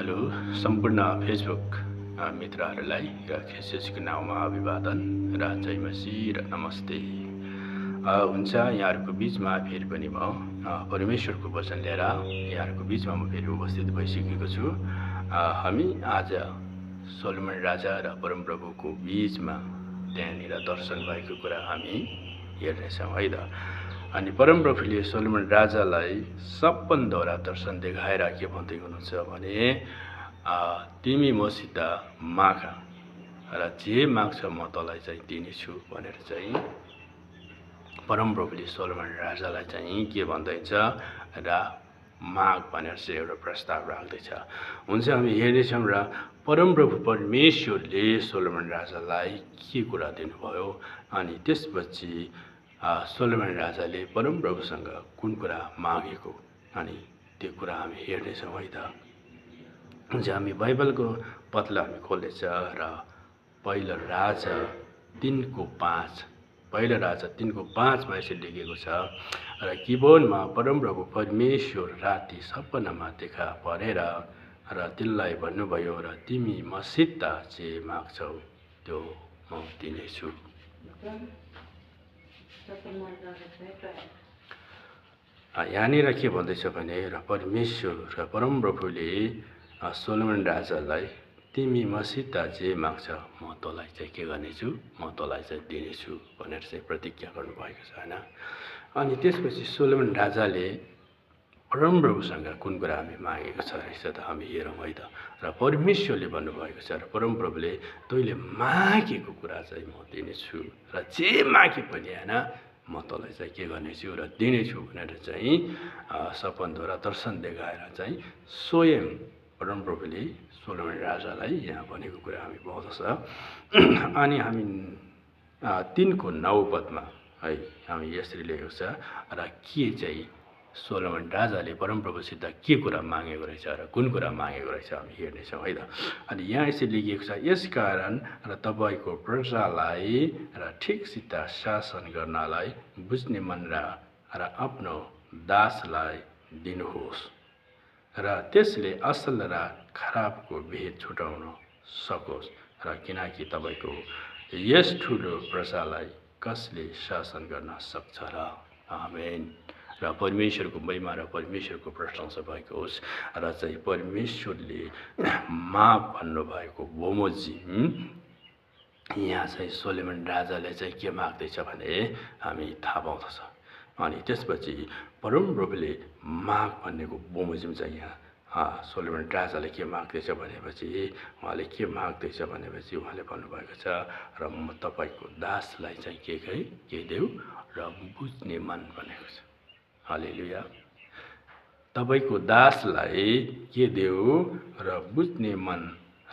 Hello सम्पूर्ण Facebook मित्रहरूलाई र खेसेसको नाउँमा अभिवादन र जय मसीह र नमस्ते। हुन्छ यहाँहरूको बिचमा फेरि पनि म परमेश्वरको वचन लिएर यहाँहरूको बिचमा म फेरि उपस्थित भइसकेको छु। हामी आज सोलोमन राजा र परमप्रभुको बिचमा त्यहाँनिर दर्शन भएको कुरा हामी हेर्नेछौँ है त। अनि परमप्रभुले सोलोमन राजालाई सपनद्वारा दर्शन देखाएर के भन्दै हुनुहुन्छ भने तिमी मसित माग र जे माग्छ म तँलाई चाहिँ दिनेछु भनेर चाहिँ परमप्रभुले सोलोमन राजालाई चाहिँ के भन्दैछ र माग भनेर चाहिँ एउटा प्रस्ताव राख्दैछ। हुन्छ हामी हेर्नेछौँ र परमप्रभु परमेश्वरले सोलोमन राजालाई के कुरा दिनुभयो अनि त्यसपछि सोलोमन राजाले परमप्रभुसँग कुन कुरा मागेको अनि त्यो कुरा हामी हेर्नेछौँ है त। हुन्छ हामी बाइबलको पत्ला हामी खोल्नेछ र पहिलो राजा 3:5 यसरी लेखेको छ र किबोनमा परमप्रभु परमेश्वर राति सपनामा देखा परेर र तिनलाई भन्नुभयो र तिमी मसित जे माग्छौ त्यो म दिनेछु। यहाँनिर के भन्दैछ भने र परमेश्वर र परमप्रभुले सोलोमन राजालाई तिमी मसित जे माग्छ म तँलाई चाहिँ के गर्नेछु म तँलाई चाहिँ दिनेछु भनेर चाहिँ प्रतिज्ञा गर्नुभएको छ होइन। अनि त्यसपछि सोलोमन राजाले परमप्रभुसँग कुन कुरा हामी मागेको छ रहेछ त हामी हेरौँ है त। र परमेश्वरले भन्नुभएको छ र परमप्रभुले तैँले मागेको कुरा चाहिँ म दिनेछु र जे मागे पनि होइन म तँलाई चाहिँ के गर्नेछु र दिनेछु भनेर चाहिँ सपनद्वारा दर्शन देखाएर चाहिँ स्वयं परमप्रभुले सोलोमन राजालाई यहाँ भनेको कुरा हामी पाउँदछ। अनि हामी 3:9 है हामी यसरी लेखेको छ र के चाहिँ सोलोमन राजाले परमप्रभुसित के कुरा मागेको रहेछ र कुन कुरा मागेको रहेछ हामी हेर्नेछौँ है त। अनि यहाँ यसरी लेखिएको छ यसकारण र तपाईँको प्रजालाई र ठिकसित शासन गर्नलाई बुझ्ने मन र आफ्नो दासलाई दिनुहोस् र त्यसले असल र खराबको भेद छुटाउन सकोस् र किनकि तपाईँको यस ठुलो प्रजालाई कसले शासन गर्न सक्छ र। आमेन। र परमेश्वरको महिमा र परमेश्वरको प्रशंसा भएको होस् र चाहिँ परमेश्वरले माग भन्नुभएको बमोजिम यहाँ चाहिँ सोलोमन राजाले चाहिँ के माग्दैछ भने हामी थाहा पाउँदछ। अनि त्यसपछि परमप्रभुले माग भन्नेको बमोजिम चाहिँ यहाँ सोलोमन राजाले के माग्दैछ भनेपछि उहाँले के माग्दैछ भनेपछि उहाँले भन्नुभएको छ र म तपाईँको दासलाई चाहिँ के देऊ र बुझ्ने मन भनेको छ। हालेलुया। तपाईँको दासलाई के देऊ र बुझ्ने मन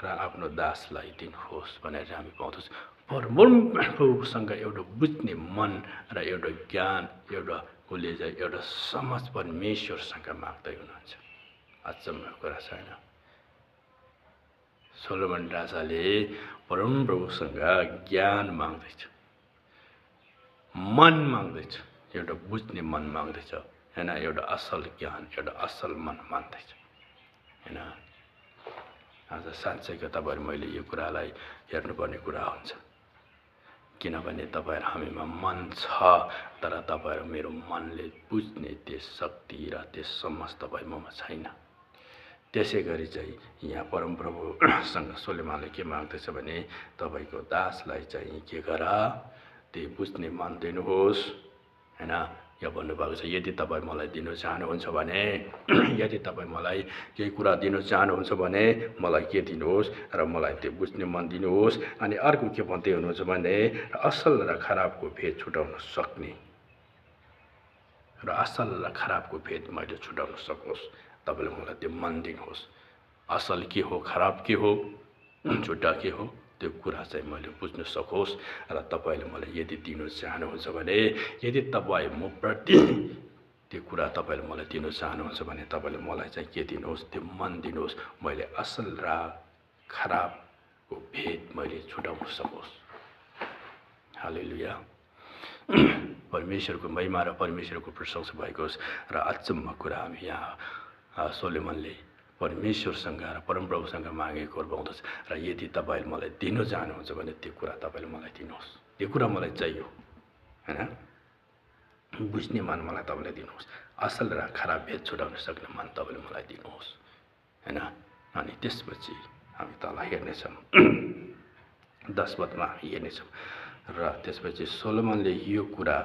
र आफ्नो दासलाई दिनुहोस् भनेर हामी पाउँदछौँ। परमप्रभुसँग एउटा बुझ्ने मन र एउटा ज्ञान एउटा उसले चाहिँ एउटा समझ परमेश्वरसँग माग्दै हुनुहुन्छ। अचम्मको कुरा छैन। सोलोमन राजाले परमप्रभुसँग ज्ञान माग्दैछ, मन माग्दैछ, एउटा बुझ्ने मन माग्दैछ होइन, एउटा असल ज्ञान एउटा असल मन माग्दैछ होइन। आज साँच्चैको तपाईँहरू मैले यो कुरालाई हेर्नुपर्ने कुरा हुन्छ किनभने तपाईँहरू हामीमा मन छ तर तपाईँहरू मेरो मनले बुझ्ने त्यस शक्ति र त्यस समझ तपाईँ ममा छैन। त्यसै गरी चाहिँ यहाँ परमप्रभुसँग सोलोमनले के माग्दैछ भने तपाईँको दासलाई चाहिँ के गर त्यो बुझ्ने मन दिनुहोस् होइन। यो भन्नुभएको छ यदि तपाईँ मलाई दिनु चाहनुहुन्छ भने यदि तपाईँ मलाई केही कुरा दिनु चाहनुहुन्छ भने मलाई के दिनुहोस् र मलाई त्यो बुझ्ने मन दिनुहोस्। अनि अर्को के भन्दै हुनुहुन्छ भने असल र खराबको भेद छुटाउन सक्ने र असल र खराबको भेद मैले छुटाउन सकोस् तपाईँले मलाई त्यो मन दिनुहोस्। असल के हो खराब के हो झुटा के हो त्यो कुरा चाहिँ मैले बुझ्न सकोस् र तपाईँले मलाई यदि दिनु चाहनुहुन्छ भने यदि तपाईँ म प्रति त्यो कुरा तपाईँले मलाई दिनु चाहनुहुन्छ भने तपाईँले मलाई चाहिँ के दिनुहोस् त्यो मन दिनुहोस्। मैले असल र खराबको भेद मैले छुटाउन सकोस्। हालेलुया। परमेश्वरको महिमा र परमेश्वरको प्रशंसा भएको होस्। र अचम्म कुरा हामी यहाँ सोलोमनले परमेश्वरसँग र परमप्रभुसँग मागेको पाउँदछ र यदि तपाईँले मलाई दिन चाहनुहुन्छ भने त्यो कुरा तपाईँले मलाई दिनुहोस्, त्यो कुरा मलाई चाहियो हैन। बुझ्ने मन मलाई तपाईँले दिनुहोस्, असल र खराब भेद छुटाउन सक्ने मन तपाईँले मलाई दिनुहोस् हैन। अनि त्यसपछि हामी तल हेर्नेछौँ 10 पदमा हेर्नेछौँ र त्यसपछि सोलोमनले यो कुरा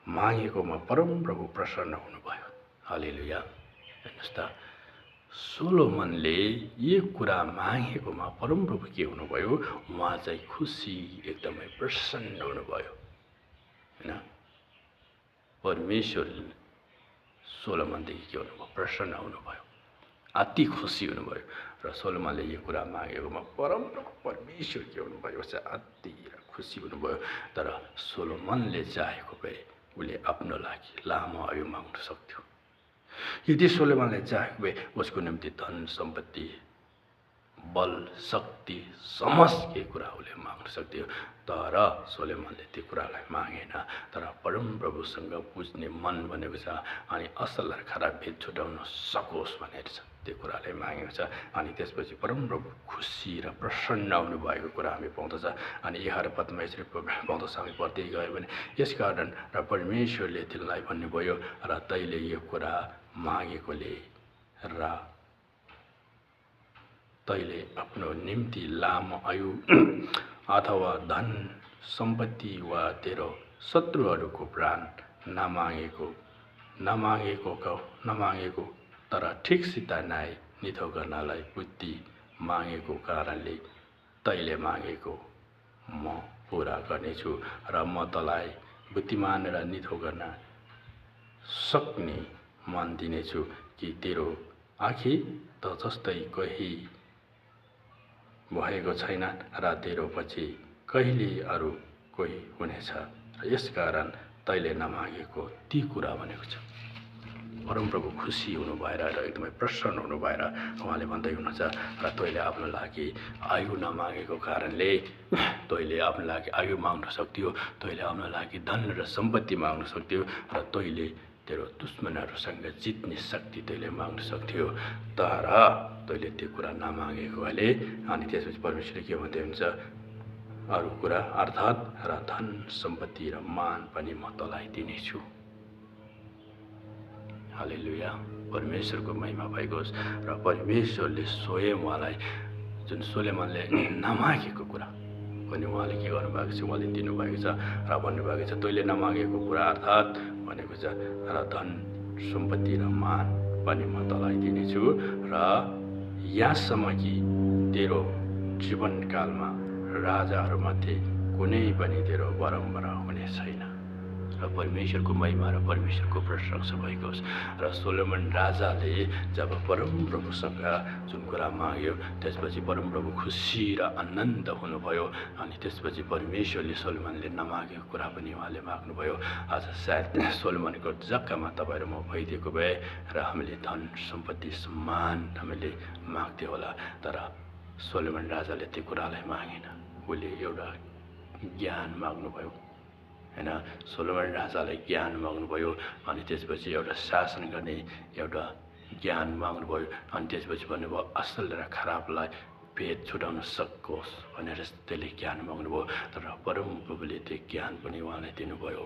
मागेकोमा परमप्रभु प्रसन्न हुनुभयो। हालेलुया। हेर्नुहोस् त, सोलोमनले यो कुरा मागेकोमा परमप्रभु के हुनुभयो, उहाँ चाहिँ खुसी, एकदमै प्रसन्न हुनुभयो हैन। परमेश्वर सोलोमनदेखि के हुनुभयो, प्रसन्न हुनुभयो, अति खुसी हुनुभयो। र सोलोमनले यो कुरा मागेकोमा परमप्रभु परमेश्वर के हुनुभयो, अति खुसी हुनुभयो। तर सोलोमनले चाहेको भए उसले आफ्नो लागि लामो आयु माग्न सक्थ्यो। यदि सोलोमनले चाहेको भए उसको निम्ति धन सम्पत्ति, बल, शक्ति, समस्त के कुरा उसले माग्न सक्थ्यो। तर सोलोमनले त्यो कुरालाई मागेन। तर परमप्रभुसँग बुझ्ने मन भनेको छ, अनि असल र खराब भेद छुटाउन सकोस् भनेर छ, त्यो कुरालाई मागेको छ। अनि त्यसपछि परमप्रभु खुसी र प्रसन्न हुनुभएको कुरा हामी पाउँदछ। अनि 11 पदमा यसरी पाउँदछ, हामी पढ्दै गयो भने, यसकारण र परमेश्वरले तिनलाई भन्नुभयो, र तैले यो कुरा मागेकोले र तैले आफ्नो निम्ति लामो आयु अथवा धन सम्पत्ति वा तेरो शत्रुहरूको प्राण नमागेको तर ठिकसित न्याय निथो गर्नलाई बुद्धि मागेको कारणले तैले मागेको म पुरा गर्नेछु, र म तँलाई बुद्धिमान र निथो गर्न सक्ने मन दिनेछु कि तेरो आँखी त जस्तै कोही भएको छैन र तेरो पछि कहिले अरू कोही हुनेछ, र यसकारण तैले नमागेको ती कुरा भनेको छ। परमप्रभु खुसी हुनु भएर र एकदमै प्रसन्न हुनु भएर उहाँले भन्दै हुनुहुन्छ, र तैले आफ्नो लागि आयु नमागेको कारणले तैले आफ्नो लागि आयु माग्न सक्थ्यो, तैले आफ्नो लागि धन र सम्पत्ति माग्न सक्थ्यो, र तैले तेरो दुश्मनहरूसँग जित्ने शक्ति तैले माग्न सक्थ्यो। तर तैले त्यो कुरा नमागेकोले अनि त्यसपछि परमेश्वरले के भन्दै हुन्छ, अरू कुरा अर्थात् र धन सम्पत्ति र मान पनि म तँलाई दिनेछु। हालेलुया। परमेश्वरको महिमा भएको होस्। र परमेश्वरले स्वयं उहाँलाई जुन सोलोमनले नमागेको कुरा पनि उहाँले के गर्नुभएको छ, उहाँले दिनुभएको छ। र भन्नुभएको छ, तैले नमागेको कुरा अर्थात् भनेको छ र धन सम्पत्ति र मान पनि म तँलाई दिनेछु, र यहाँसम्म कि तेरो जीवनकालमा राजाहरूमध्ये कुनै पनि तेरो बराबर हुने छैन। र परमेश्वरको महिमा र परमेश्वरको प्रशंसा भएको होस्। र सोलोमन राजाले जब परमप्रभुसँग जुन कुरा माग्यो, त्यसपछि परमप्रभु खुसी र आनन्द हुनुभयो। अनि त्यसपछि परमेश्वरले सोलोमनले नमागेको कुरा पनि उहाँले माग्नुभयो। आज सायद सोलोमनको जग्गामा तपाईँहरू म भइदिएको भए र हामीले धन सम्पत्ति सम्मान हामीले माग्थ्यो होला, तर सोलोमन राजाले त्यो कुरालाई मागेन। उसले एउटा ज्ञान माग्नुभयो हैन। सोलोमन राजाले ज्ञान माग्नुभयो, अनि त्यसपछि एउटा शासन गर्ने एउटा ज्ञान माग्नुभयो, अनि त्यसपछि भन्नुभयो असल र खराबलाई भेद छुटाउन सकोस् भनेर त्यसले ज्ञान माग्नुभयो। तर परमप्रभुले त्यो ज्ञान पनि उहाँलाई दिनुभयो।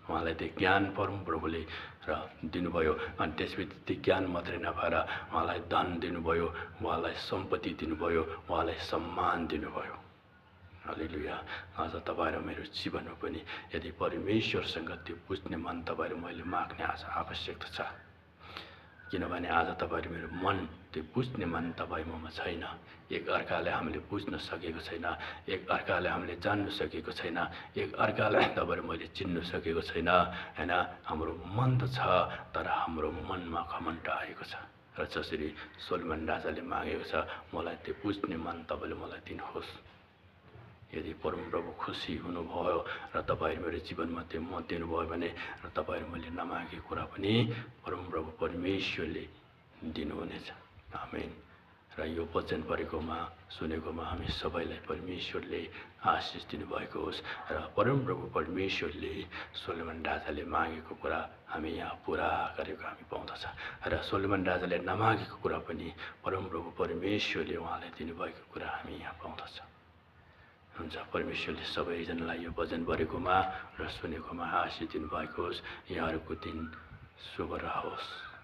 उहाँलाई त्यो ज्ञान परमप्रभुले र दिनुभयो। अनि त्यसपछि त्यो ज्ञान मात्रै नभएर उहाँलाई धन दिनुभयो, उहाँलाई सम्पत्ति दिनुभयो, उहाँलाई सम्मान दिनुभयो। हालेलुया। आज तपाईँ र मेरो जीवनमा पनि यदि परमेश्वरसँग त्यो बुझ्ने मन तपाईँ र मैले माग्ने आज आवश्यकता छ। किनभने आज तपाईँ र मेरो मन, त्यो बुझ्ने मन तपाईँ ममा छैन। एक अर्कालाई हामीले बुझ्न सकेको छैन, एक अर्कालाई हामीले जान्नु सकेको छैन, एक अर्कालाई तपाईँ र मैले चिन्नु सकेको छैन हैन। हाम्रो मन त छ, तर हाम्रो मनमा घमण्ड आएको छ। र जसरी सोलोमन राजाले मागेको छ, मलाई त्यो बुझ्ने मन तपाईँले मलाई दिनुहोस्। यदि परमप्रभु खुसी हुनुभयो र तपाईँ मेरो जीवनमा त्यो मत दिनुभयो भने र तपाईँ मैले नमागेको कुरा पनि परमप्रभु परमेश्वरले दिनुहुनेछ। आमेन। र यो वचन पढेकोमा सुनेकोमा हामी सबैलाई परमेश्वरले आशिष दिनुभएको होस् र परमप्रभु परमेश्वरले सोलोमन राजाले मागेको कुरा हामी यहाँ पुरा गरेको हामी पाउँदछ र सोलोमन राजाले नमागेको कुरा पनि परमप्रभु परमेश्वरले उहाँलाई दिनुभएको कुरा हामी यहाँ पाउँदछ। हुन्छ, परमेश्वरले सबैजनालाई यो वचन पढेकोमा र सुनेकोमा आशिष दिनुभएको होस्। यहाँहरूको दिन शुभ रहोस्।